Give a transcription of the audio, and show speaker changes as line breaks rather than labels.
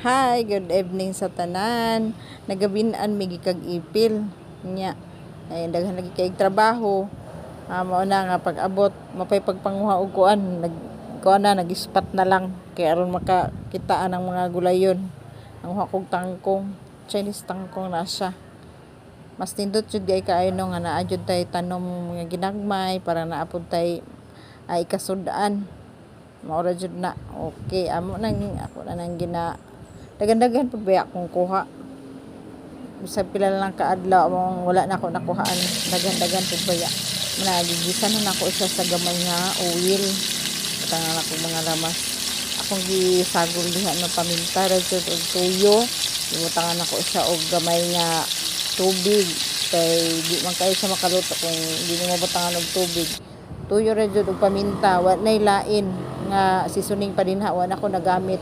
Hi, good evening sa tanan. Nagabin-an mi gikag ipil. Nya, ay daghan lagi kay trabaho. Mao na nga pag-abot, mapay pagpanguha og kuan, nag kuan na, nag-ispat na lang kay aron makakitaan ang mga gulayon. Nanguha kog tangkong, Chinese tangkong na siya. Mas nindot jud kay kaayo no nga naa jud tay tanom nga ginagmay para naa pud tay ay kasud-an. Mao ra jud na. Okay, amo nang ako na nang gina daghan-daghan pud baya akong kuha. Bisag pila na lang kaadlaw among wala na ako nakuhaan, daghan-daghan pud baya. Nagigisa na nako siya sa gamay nga oil. Butangan ako mga lamas. Akong gisagol diha no, paminta ra jud og tuyo. Gibutangan nako siya og gamay nga tubig kay di man kayo siya makaluto kung di nimo butangan og tubig. Tuyo ra jud og paminta, wa nay lain nga seasoning pa dinha, wa na ko nagamit.